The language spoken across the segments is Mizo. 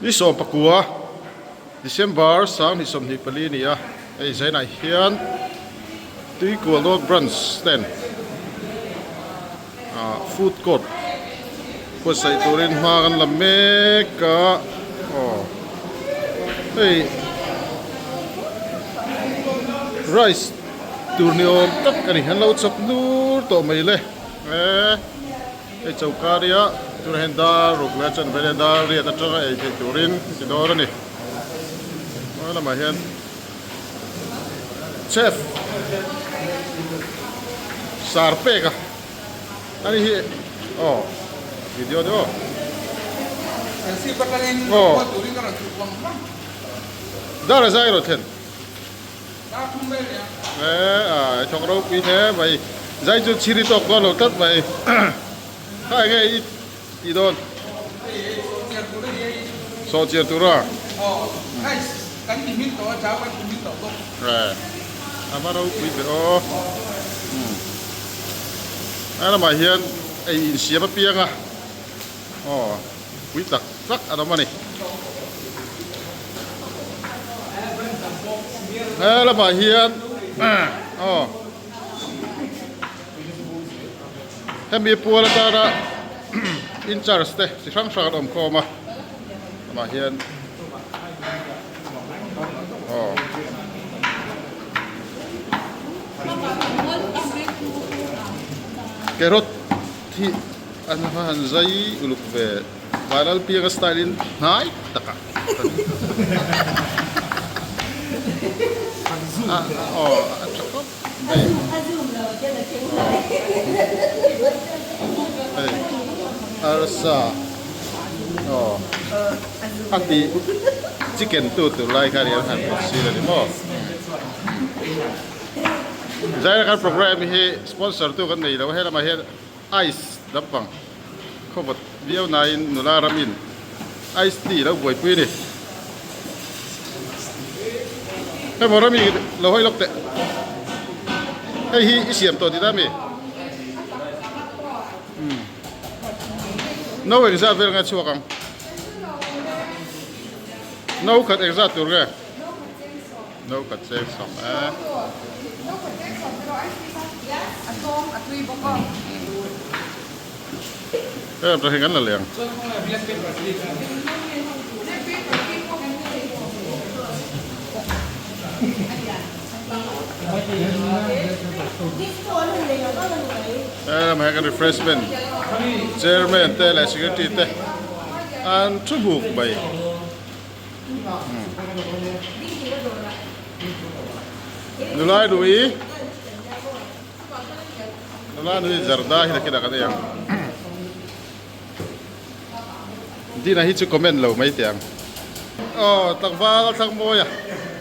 Ni 19 December 2024 a ni a, hei zainah hian Tuikual North Branch ten ah food court buatsaih turin hma kan la mek a, aw hei rice tur ni awm tak a ni, an lo chawp hnur tawh mai le e. Hei chokaria tunah hian dar ruk leh a chan vel hian dar riat atanga ei theih turin ti dawn a ni. Hma lamah hian chef sar pek a ani hi aw video ni aw aw dar a zai rawh thlen. E a thawk ropui hle mai zai chu chiri tawk dawn lo tlat mai kha enge i tih dawn sawh chiar tur a e a va ropui ve aw a lamah hian ei insiam apiang a aw pui tak tak an awm a ni. He lamah hian aw hemi pual atana in charge te chi hrang hrang an awm khawm a lamah hian aw carrot hi an han zai uluk ve. Vanlalpianga style in hnai tak ah aw a tha khawp mai hei arsa aw a ti chicken tu tur lai kha an han sil a ni maw zaira kan programme hi sponsor tu kan nei lo a helamah hian Ice lampang khawvawt viau nain nula ramin ice tea lo buaipui a ni. Hemaw rami lo hawi lawk teh. Hei hi i siam tawh tih ta mi? Umm. No engzat vel nge chhuak ang? No khat engzat tur nge? No khat cheng sawm e. Hei lam hi kan la leng. Hei lam hi kan refreshment chairman te leh secretary te an thu buk mai. Nulai lui nula nui zarda hi takin a kan ei ang Dina hi chu comment lo mai teh ang aw tlangval a thlang mawi a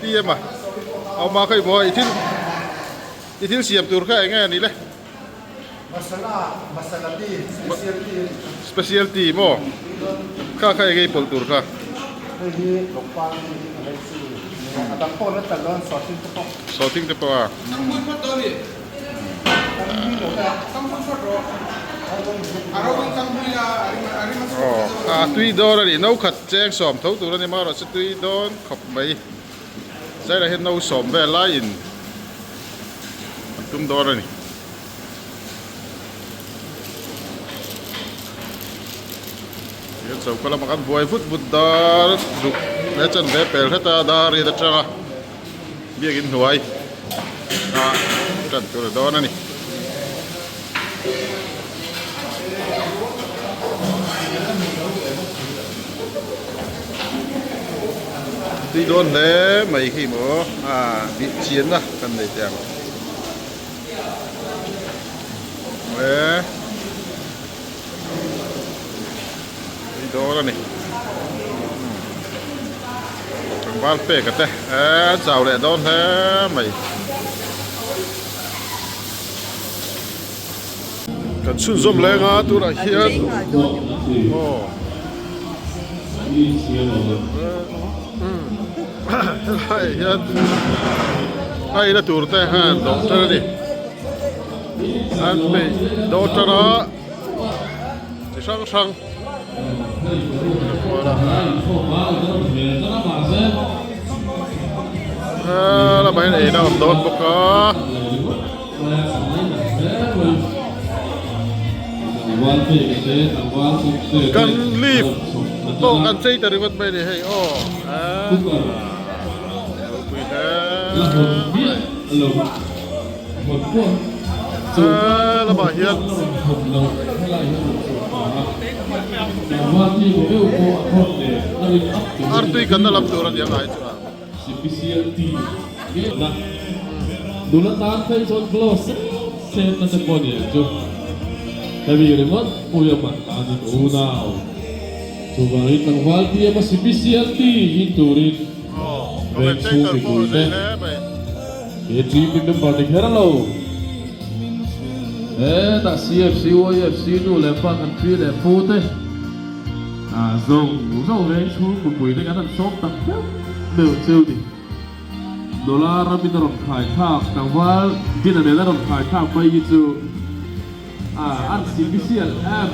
ti em a awm a khawi maw i thil i thil siam tur kha eng nge ni le. Masala, masala tea, special tea a ni kha. Special tea maw? Kha kha eng ei pawlh tur kha? Hei hi lawngpang hi a lei chi nia, a dang pawh la tla dawn sawhthing te pawh. Sawhthing te pawh a. Tangpui phawt dawn ni. Tangpui lo ta. Tangpui phawt rawh. A ro in tangpui la a rim a rim a chhuak dawn. Aw, a tui dawn a ni. No khat cheng sawm tho tur a ni marawh chu tui dawn khawp mai. Zairah hian no sawm vel laiin an tum dawn a ni. Tihian choka lamah khan buai vut vut dar zuk leh chan ve pel hret a dar riat atanga biakin hnuai ah tan tur a dawn a ni. Tui dawn hle mai khi maw a bih chianna kan nei teh ang e tui dawn a ni tlangval pek a te e chau leh dawn hle mai. Kan chhunzawm leng a tunah hian aw helai hian a ina tur te han doctor a ni an hmei doctor a chi hrang hrang. A lamah hian eina a awm dawn bawk a. Kan leaf pawh kan chei ta ringawt mai a ni hei aw a ropui hle mai. A lamah hian artui kanna lam tur a ni ang ai chu a. Nula tan phei chuan gloves sen sen na te pawh a ni ang chu. Hemi ringawt pui a man tan in unau chuvangin tlangval tiam a sipisial ti in turin veng chhung mipui te he team hi member ni kher lo. Hetah CFC, YFC nu leh pa kan pi leh pu te zawng zawng veng chhung mipui te kan han sawm tak meuh meuh cheu ni. Nula ramin a rawn khai thlak tlangval Dina nen a rawn khai thlak mai hi chu an sipisial em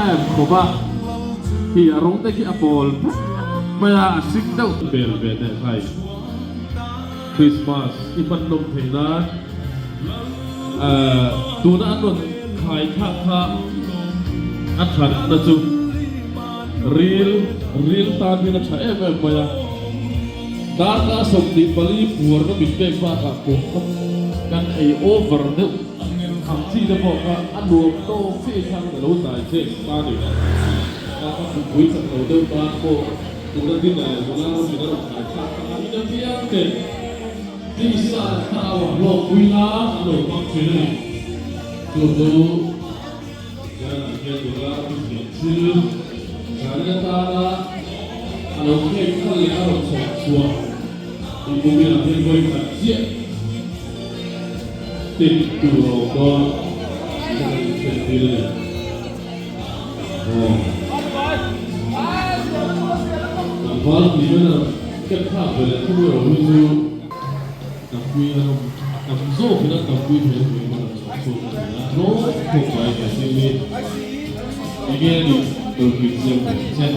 em khawp a, khi a rawng te khi a pawl phek mai a, a hring deuh bel ve teh khai. Christmas i hman nawm theih nan tuna an rawn khai thlak kha a thatna chu ril ril tan hian a tha em em mai a. Darkar 24 puarna min pek bakah kum kha kan ei over deuh ang chi te pawh kha a nuam tawk chiah i thlang a lo dai che ta ni. Kha kha pumpui chak lo deuh tan pawh tuna dinner leh nula ram min a rawn khai thlak kha a in apiang te tisa leh thlarau ah hlawkpui nan an lo hmang thin a ni. Chu chu Ghana hian nula ram thiam thil zan atana a lo khek khalh leh a rawn chhawp chhuah i kumin ah hian vawi khat chiah tih tur a awm dawn tih kha kan inhriat tir a ni. Aw. Tlangval tih mai na ken thlak ve leh thung erawh hi chu Tampui an awm a tam zawkin an tampui thei a hmuh hian an chhawk chhuak a ni a, tlawm khawp mai he thil hi enge a nih tur hrilh chiang thei che.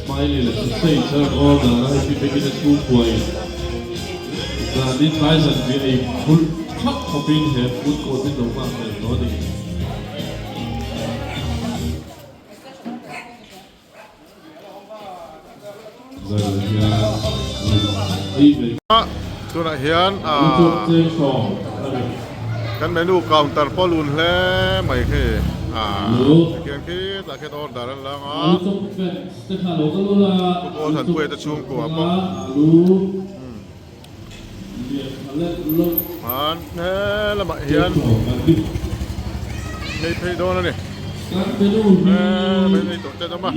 Smiley leh sausage a rawn order a, hei pekin a chhungkuain zanin tlai zanriah ei phulh thak khawpin he food court hi lo nghak hlel tawh a ni. Tunah hian kan menu counter pawh lun hle mai khi tikhian khitah khian order an la ang a Pu Thanpuia te chhungkua pawh an he lamah hian nei phei dawn a ni he nei tawh te an awm a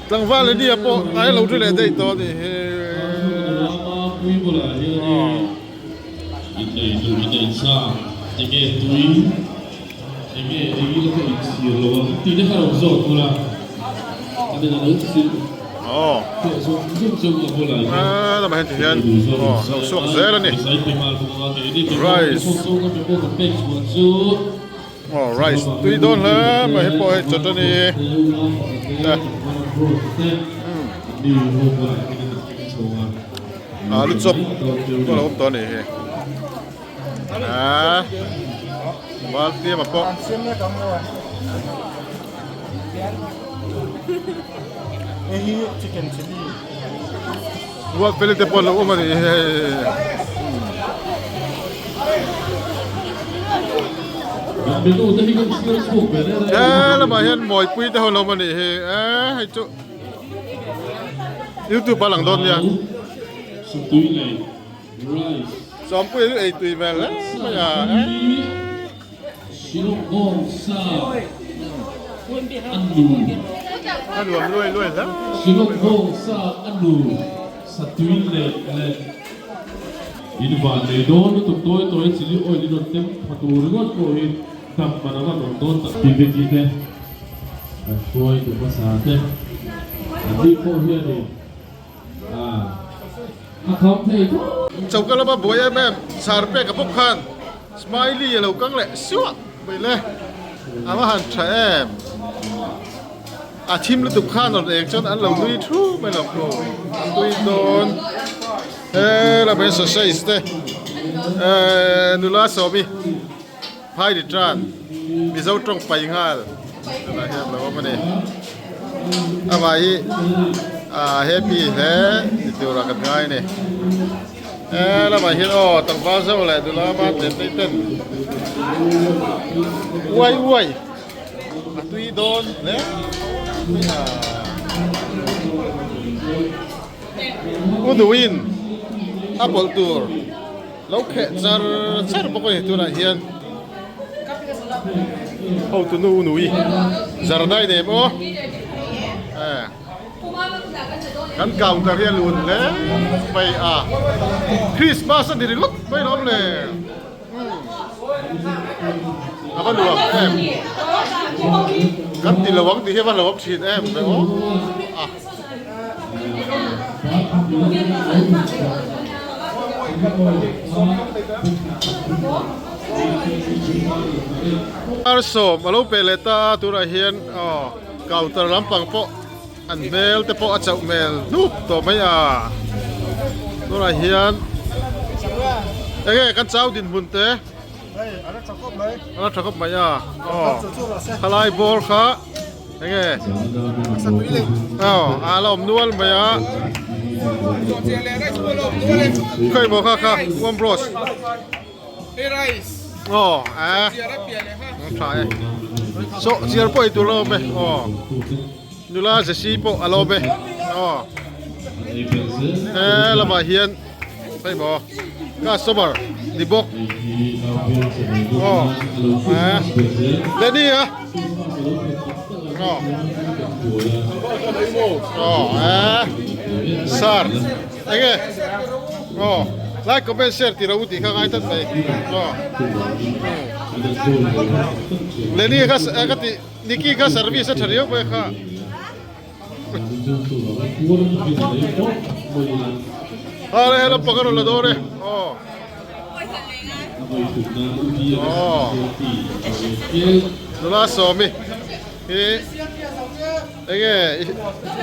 tlangval leh nia pawh tlai a lo ri leh daih tawh a nih hi. Aw lamah hian tihian aw lo chhuak zel a ni rice aw rice tui dawn hle mai hei pawh hei chutney te alu chop pawh a lo awm tawh a nih hi aaa valtiama pawh. Hei hi chicken chilli. Ruat peli te pawh an lo awm a nih hi hei. He lamah hian mawipui te ho an lo awm a nih hi eee hei chu youtube ah lang dawn nia. Sawmpuia chu ei tui hmel hle mai a eee. A nuam luai luai hle Choka lama buai em em sar pek a bawk khan. Smiley a lo kang leh suah mai le. A va han tha em. A thim lutuk khan rawn eng chuan an lo nui thu mai lo khu. An tui dawn. He lamah hian sausage te eh nula sawmi phai ri tan Mizo tawng pai nghal tunah hian lo awm a ni. Amah hi ah happy hle ti turah kan ngai a ni. He lamah hian aw tlangval zo leh nula man leh tei ten uai uai a tui dawn hle mai a. U nuin a pawlh tur lo kheh char char bawk a ni tunah hian hotu nu u nui zarnai nei maw eh kan counter hi a lun hle mai a Christmas a ni ringawt mai lawm le. A va nuam em kan ti lo ang tih hi a va hlauhawm thin em ve aw a. Arsawm a lo pe leh ta a tunah hian aw counter lampang pawh an hmel te pawh a chauh hmel hnup tawh mai a tunah hian enge kan chau dinhmun te a la tha khawp mai a aw khalai bawr kha enge aw a la awm nual mai a khawi maw kha kha warm bros. Aw a tha e sawh chiar pawh ei tur a awm e aw nula zesi pawh a la awm e aw he lamah hian hei maw customer ni bawk aw a Lenny a aw aw a sir enge aw like comment share tih ro tih kha ngai tlat mai aw Lenny kha ka tih Nicky kha service a tha riau mai kha. Hale he lampang a rawn la dawn e aw aw nula sawmi hi enge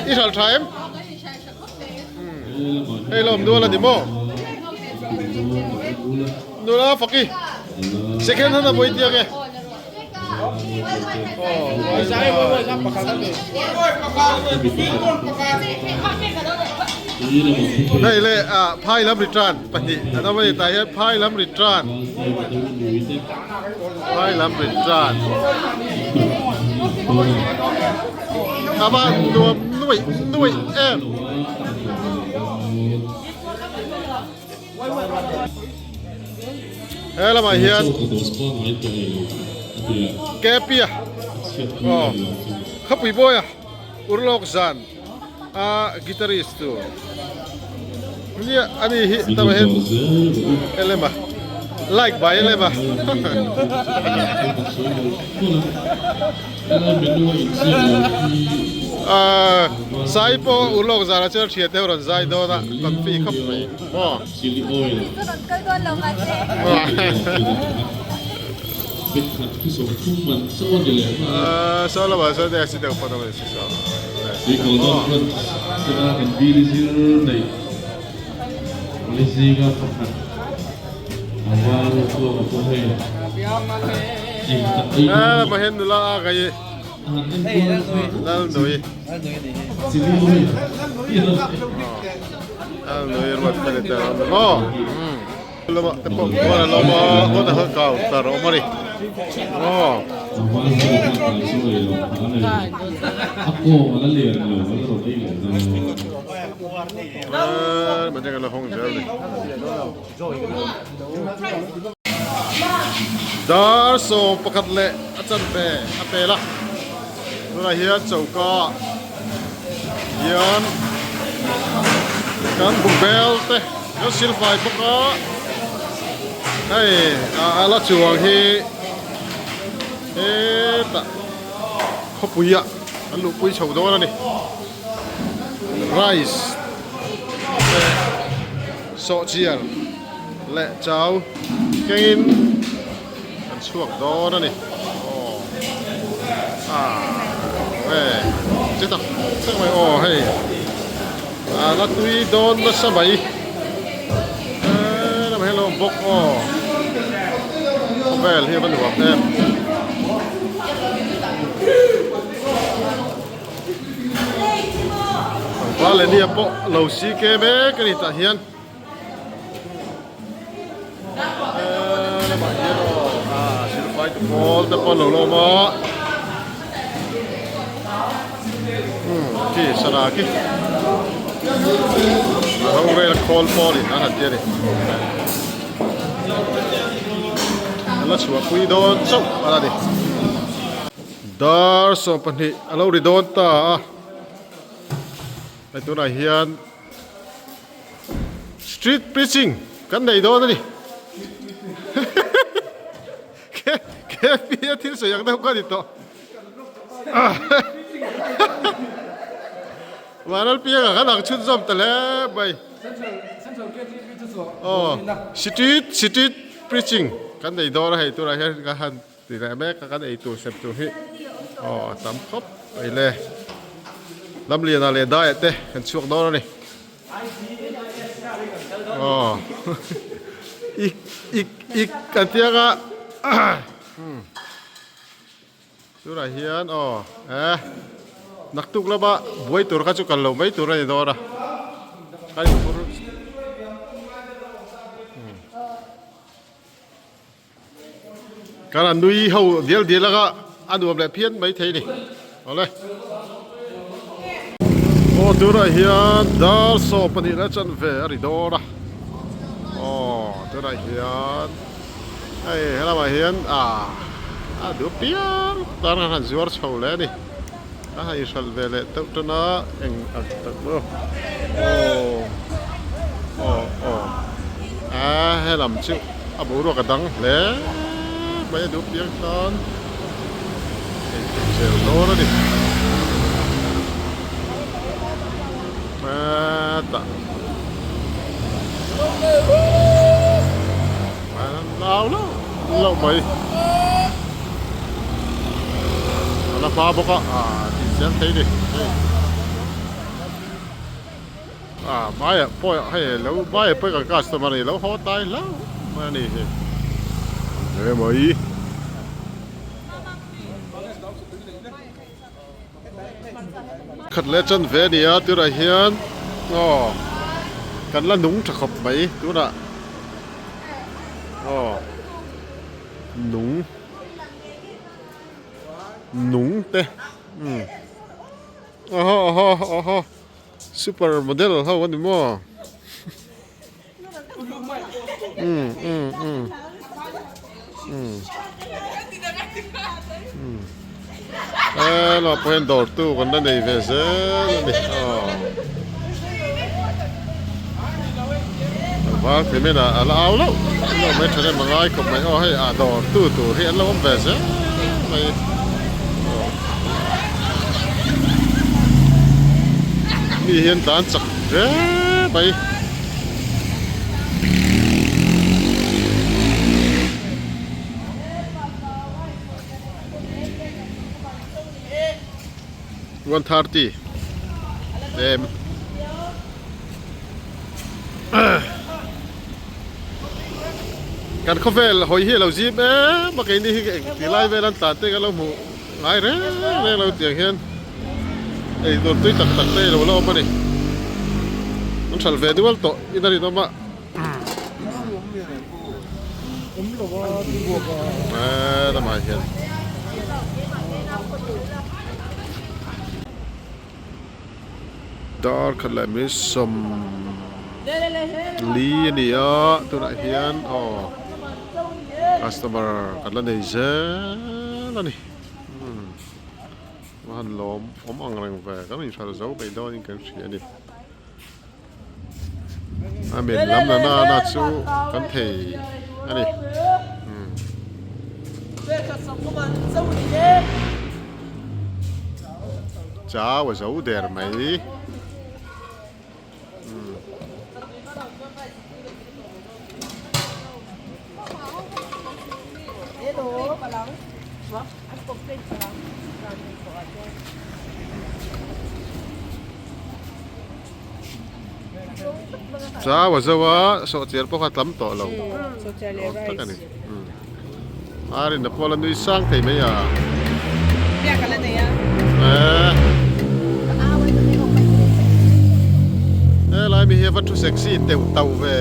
i hral tha em hei la awm dual a ni maw nula faki second hand a pawi tiang e. Hei le ah phai lam return pahnih an awm a ni tah hian phai lam return phai lam return a van nuam nuaih nuaih em. He lamah hian Kepia aw khawpui bawia Urlawk zan a guitarist tur nia ani hi tama hian elema like by elema Ahh sai pawh ulawk zara chuan hriat deuh rawn zai dawn a confi khawp mai maw. Ahh saw lamah sawn hei a si deuh phawt a ni si saw. Lamah hian nula a kai i Lalnui Lalnui ruat fel te a awm maw lamah te pawh khuan a lo awm a kawtah khan counter a awm a ni aw. Dar 11 leh a chanve a pel a tunah hian choka hian kan bungbel te kan silfai bawk a hei a la chuang hi hetah khawpui ah an luhpui chho dawn a ni rice leh sawhchiar leh chau kengin. an chhuak dawn a ni aw ah e che tak tak mai aw hei a la tui dawn nasa mai e lamah hian lo awm bawk aw khawvel hi a va nuam em. Tlangval leh nia pawh lo si ke mek a ni tah hian. Lamah hian aw ah silfai te pawl te pawh an lo la awm a umm khi sana khi a rorel khawl pawlin an han ti a ni an la chhuahpui dawn chauh a la ni. Dar 12 a lo ri dawn ta a hei tunah hian. Street preaching kan nei dawn a ni. KP a thil sawi ang deuh ka ni tawh. Vanal pianga kan ang chhun zawm ta hle mai. Aw street street preaching kan nei dawn a hei turah hian ka han ti leh mek a kan ei tur sem tur hi aw a tam khawp mai le. Lamliana leh Daiah te kan chhuak dawn a ni. Aw ik ik ik kan ti anga tunah hian aw eh naktuk lama buai tur kha chu kal lo mai tur a ni dawn a kan inphur Kan an nui ho dial dial anga a nuam leh phian mai thei ni awle. Aw tunah hian dar 12 leh chanve a ri dawn a aw tunah hian hei helamah hian ah a duh piang tan khan han zuar chho leh a ni a han inhralh ve leh deuh tan a eng ang tak maw aw aw aw a helam chu. A boruak a dang hle mai a duh piang tan ei theih zel dawn a ni. Hetah an au lauh lauh mai. A la hma bawk a ah tih chiang thei a ni hei. Ah maiah pawh hei lo maiah pawh kan customer a ni lo haw tai hlauh mai a ni hi hle mai. Khat leh chan ve a ni a tunah hian aw kan la nung tha khawp mai tunah aw nung nung te umm aw aw aw. Super model ho a ni maw? Um um um um um hello pawh hian dawr tu kan la nei ve zel a ni aw tlangval thei mai lah a la au loh loh mai tha em a ngai khawp mai aw hei ah dawr tu tur hi an lo awm ve zel mai. Mi hian tlan chak hle mai. 1:30 am. Kan khawvel hawi hi a lo zim em a keini hi engti lai vel an tlan te ka lo hmuh ngai reng reng lo tiang hian ei tur tui tak tak te ilo la awm a ni an hralh ve dual tawh in a rinawm a lamah hian. Dar khat leh mi 40 a ni a tunah hian aw customer kan la nei zel a ni umm a han lawm awm ang reng ve kan inhralh zo mai dawnin kan hria a ni a men lam la na na chu kan thei a ni umm. Chau a zo der mai. Chau a zo a sawhchiar pawh kha a tam tawh lo awm tak a ni Arin a pawh la nui sang thei mai a helai mi hi a va thu sexy teuh tauh ve.